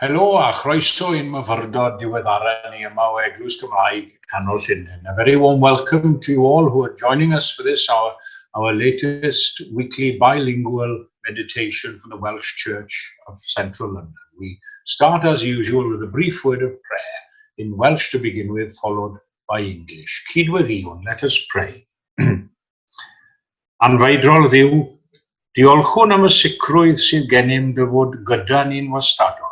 Helo a chroeso i'n myfyrdod diweddara ni yma o Eglwys Gymraeg Canol Llundain. A very warm welcome to you all who are joining us for this, our latest weekly bilingual meditation from the Welsh Church of Central London. We start as usual with a brief word of prayer in Welsh to begin with, followed by English. Cydweddïwn, let us pray. Anfeidrol Dduw, diolchwn am y sicrwydd sydd gennym dy fod gyda ni'n wastadol.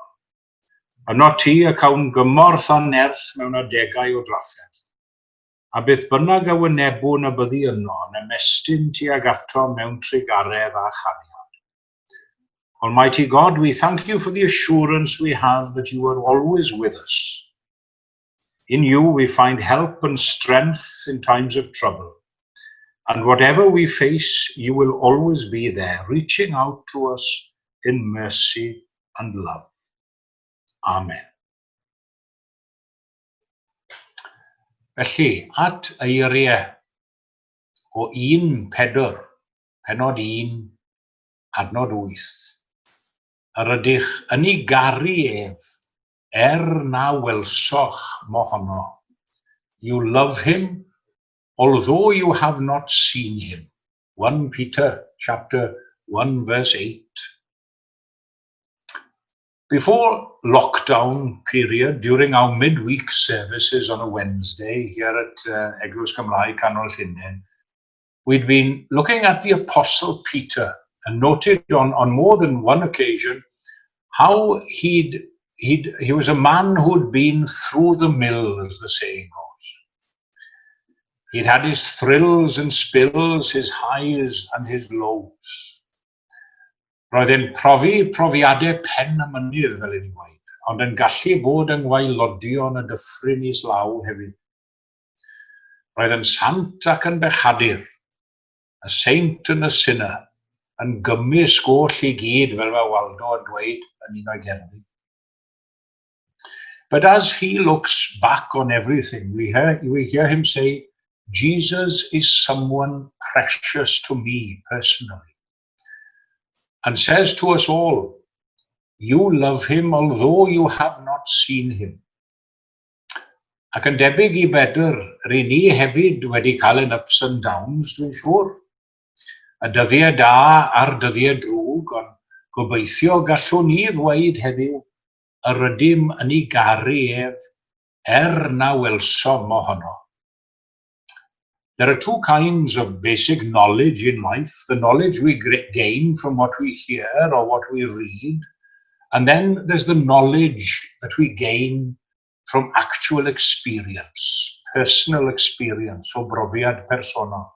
Ynot ti y cawn gymorth a nerth mewn adegau o drafferth. A beth bynnag a wynebwn y byddi yno yn ymestyn tuag atom mewn trugaredd a chariad. Almighty God, we thank you for the assurance we have that you are always with us. In you we find help and strength in times of trouble. And whatever we face, you will always be there, reaching out to us in mercy and love. Amen. Felly, at eiriau o 1 Pedr, pennod 1, adnod 8. Yr ydych yn ei garu ef, er na welsoch mohono. You love him, although you have not seen him. 1 Peter chapter 1 verse 8. Before lockdown period, during our midweek services on a Wednesday here at Eglwys Gymraeg Canol Llundain, we'd been looking at the Apostle Peter and noted on more than one occasion how he was a man who'd been through the mill, as the saying goes. He'd had his thrills and spills, his highs and his lows. Roedd e'n profi profiadau pen y mynydd, fel y'n ni'n gweud, ond yn gallu bod yng ngwaelodion y dyffryn islaw hefyd. Roedd yn sant ac yn bechadur, a saint and a sinner, yn gymysg oll i gyd, fel mae Waldo yn dweud yn un o'i gerddi. But as he looks back on everything, we hear him say, "Jesus is someone precious to me personally." And says to us all, "You love him although you have not seen him." Ac yn debyg i Bedr, ry'n ni hefyd wedi cael ein ups and downs, dwi'n siŵr. Y dyddiau da a'r dyddiau drwg, ond gobeithio gallwn ni ddweud heddiw yr ydym yn ei garu ef er na welsom mohono. There are two kinds of basic knowledge in life: the knowledge we gain from what we hear or what we read, and then there's the knowledge that we gain from actual experience, personal experience, o brofiad personol.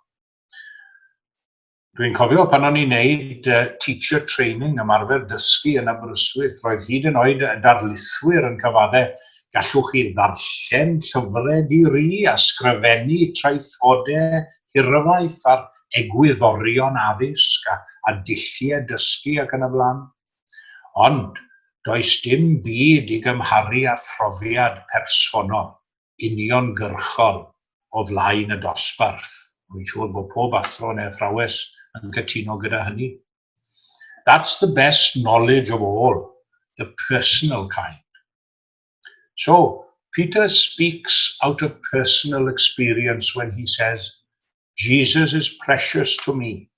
Dwi'n cofio pan o'n i'n neud teacher training, ymarfer dysgu yn Aberystwyth, roedd hyd yn oed y darlithwyr yn cyfadde gallwch chi ddarllen llyfrau di-ri a sgrifennu traethodau hirfaith ar egwyddorion addysg a dulliau dysgu ac yn y blaen. Ond does dim byd i gymharu â phrofiad personol, uniongyrchol o flaen y dosbarth. Dwi'n siŵr bod pob athro neu athrawes yn cytuno gyda hynny. That's the best knowledge of all, the personal kind. So, Peter speaks out of personal experience when he says, "Jesus is precious to me."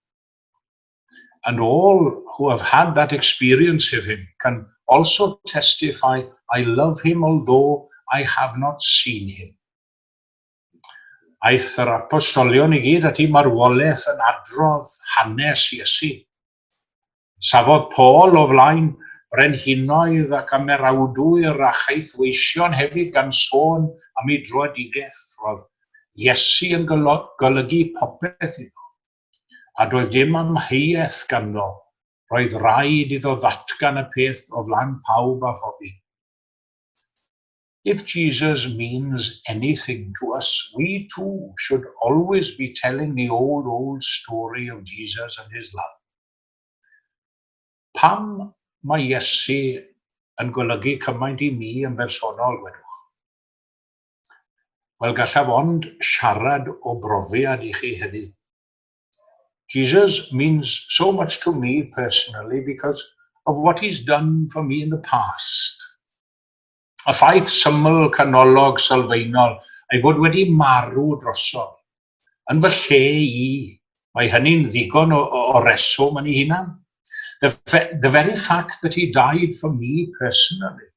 And all who have had that experience of him can also testify, "I love him although I have not seen him." Aeth yr apostolion i gyd at eu marwolaeth yn adrodd hanes Iesu. Safodd Paul o flaen brenhinoedd ac ymerawdwyr a chaethweision hefyd gan sôn am ei dröedigaeth. Roedd Iesu yn golygu popeth iddo. A doedd dim amheuaeth ganddo. Roedd rhaid iddo ddatgan y peth o flaen pawb a phob un. If Jesus means anything to us, we too should always be telling the old, old story of Jesus and his love. Pam mae Iesu yn golygu cymaint i mi yn bersonol, gwedwch? Wel, gallaf ond siarad o brofiad i chi heddiw. Jesus means so much to me personally because of what he's done for me in the past. Y ffaith syml, canolog, sylfaenol, ei fod wedi marw drosof. Yn fy lle i, mae hynny'n ddigon o reswm yn ei hunan. The very fact that he died for me personally.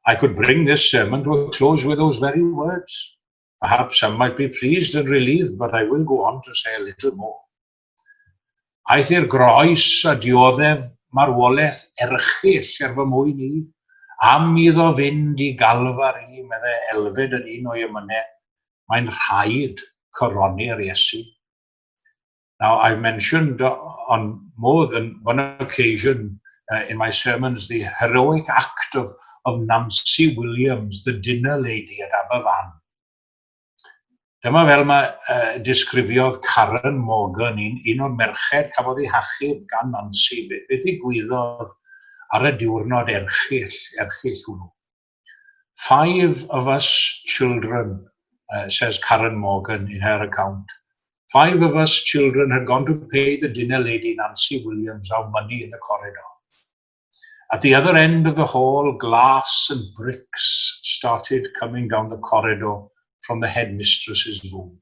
I could bring this sermon to a close with those very words. Perhaps some might be pleased and relieved, but I will go on to say a little more. Aeth i'r groes a dioddef marwolaeth erchyll er fy mwyn i, am iddo fynd i Galfari, medde Elfed yn un o'i emynau, mae'n rhaid coroni'r Iesu. Now, I've mentioned on more than one occasion in my sermons the heroic act of Nancy Williams, the dinner lady at Aberfan. Dyma fel mae disgrifiodd Karen Morgan, un o'r merched cafodd ei hachub gan Nancy, beth ddigwyddodd ar y diwrnod erchyll, erchyll hwnnw. "Five of us children," says Karen Morgan in her account, "five of us children had gone to pay the dinner lady, Nancy Williams, our money in the corridor. At the other end of the hall, glass and bricks started coming down the corridor from the headmistress's room.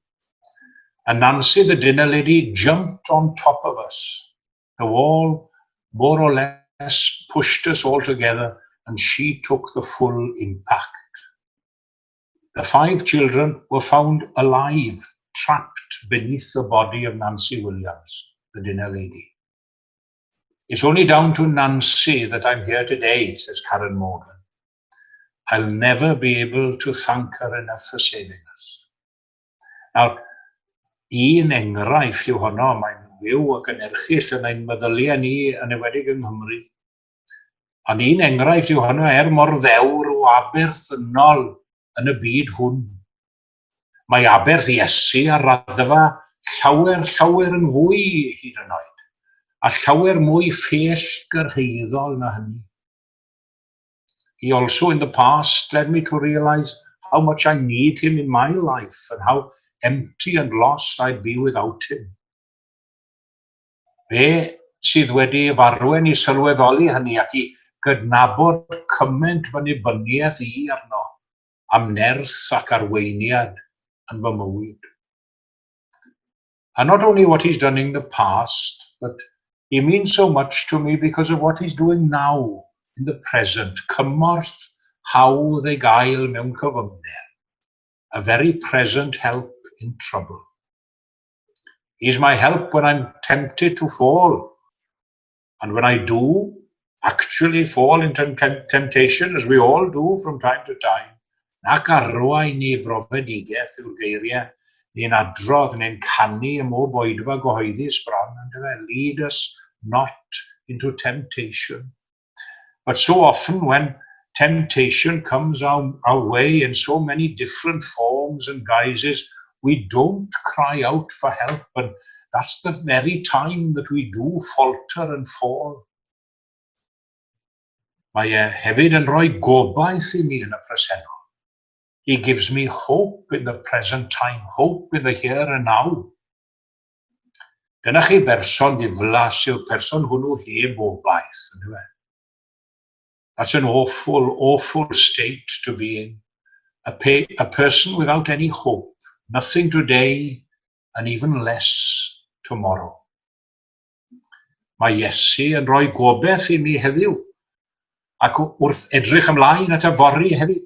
And Nancy, the dinner lady, jumped on top of us. The wall more or less pushed us all together, and she took the full impact. The five children were found alive, trapped beneath the body of Nancy Williams, the dinner lady. 'It's only down to Nancy that I'm here today,' says Karen Morgan. 'I'll never be able to thank her enough for saving us.'" Nawr, un enghraifft yw honno, mae'n fyw ac yn erchyll yn ein meddyliau ni, yn enwedig yng Nghymru. Ond un enghraifft yw honno er mor ddewr o aberth ddynol yn y byd hwn. Mae aberth Iesu ar raddfa llawer, llawer yn fwy hyd yn oed, a llawer mwy pellgyrhaeddol na hynny. He also in the past led me to realise how much I need him in my life and how empty and lost I'd be without him. Fe sydd wedi f'arwain i sylweddoli hynny ac i gydnabod cymaint fy nibyniaeth i arno am nerth ac arweiniad yn fy mywyd. And not only what he's done in the past, but he means so much to me because of what he's doing now, in the present. Cymorth hawdd ei gael mewn cyfyngder. A very present help in trouble. He's my help when I'm tempted to fall. And when I do actually fall into temptation, as we all do from time to time, nac arwain ni i brofedigaeth yw'r geiriau ni'n adrodd neu'n canu ym mhob oedfa gyhoeddus bron, yndyfe? "Lead us not into temptation." But so often when temptation comes our way in so many different forms and guises, we don't cry out for help, and that's the very time that we do falter and fall. Mae e hefyd yn rhoi gobaith i mi yn y presennol. He gives me hope in the present time, hope in the here and now. Dyna chi berson diflas yw'r person hwnnw heb obaith, yndyfe? That's an awful, awful state to be in. A person without any hope, nothing today and even less tomorrow. Mae Iesu yn rhoi gobaith i mi heddiw, ac wrth edrych ymlaen at yfory hefyd.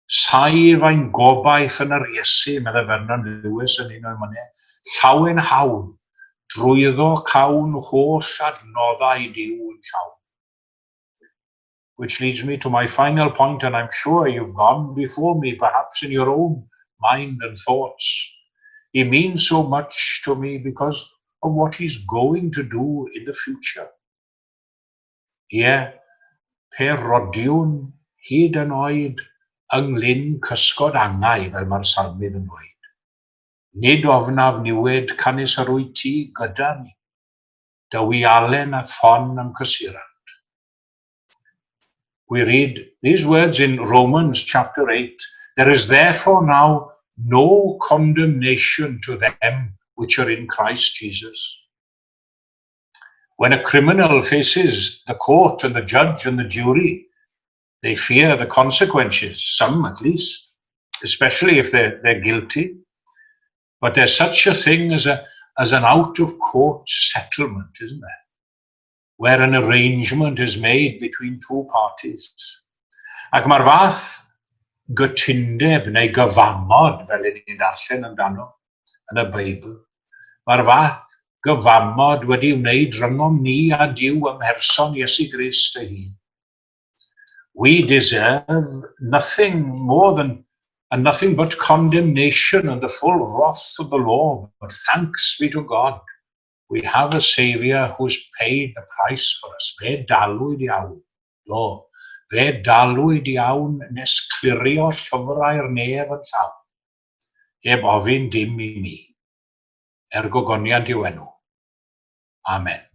"Saif ein gobaith yn yr Iesu," meddai Vernon Lewis yn un o'i emynau, "llawenhawn, drwyddo cawn holl adnoddau Duw yn llawn." Which leads me to my final point, and I'm sure you've gone before me, perhaps in your own mind and thoughts. He means so much to me because of what he's going to do in the future. Ie, pe rodiwn hyd yn oed yng nglyn cysgod angau, fel mae'r salmydd yn dweud, nid ofnaf niwed, canys yr wyt ti gyda mi. Dy wialen a'th ffon a'm cysurant. We read these words in Romans chapter 8: "There is therefore now no condemnation to them which are in Christ Jesus." When a criminal faces the court and the judge and the jury, They fear the consequences, some at least, especially if they're, they're guilty. But there's such a thing as, a, as an out-of-court settlement, isn't there? Where an arrangement is made between two parties. Ac mae'r fath gytundeb neu gyfamod, fel y'n ni'n darllen amdano yn y Beibl, mae'r fath gyfamod wedi wneud rhyngom ni a Duw ym mherson Iesu Grist ei hun. We deserve nothing more than and nothing but condemnation and the full wrath of the law. But thanks be to God, we have a Saviour who's paid the price for us. Fe dalwyd iawn. Do, fe dalwyd iawn nes clirio llyfrau'r nef yn llawn. Heb ofyn dim i mi. Er gogoniant i'w enw. Amen.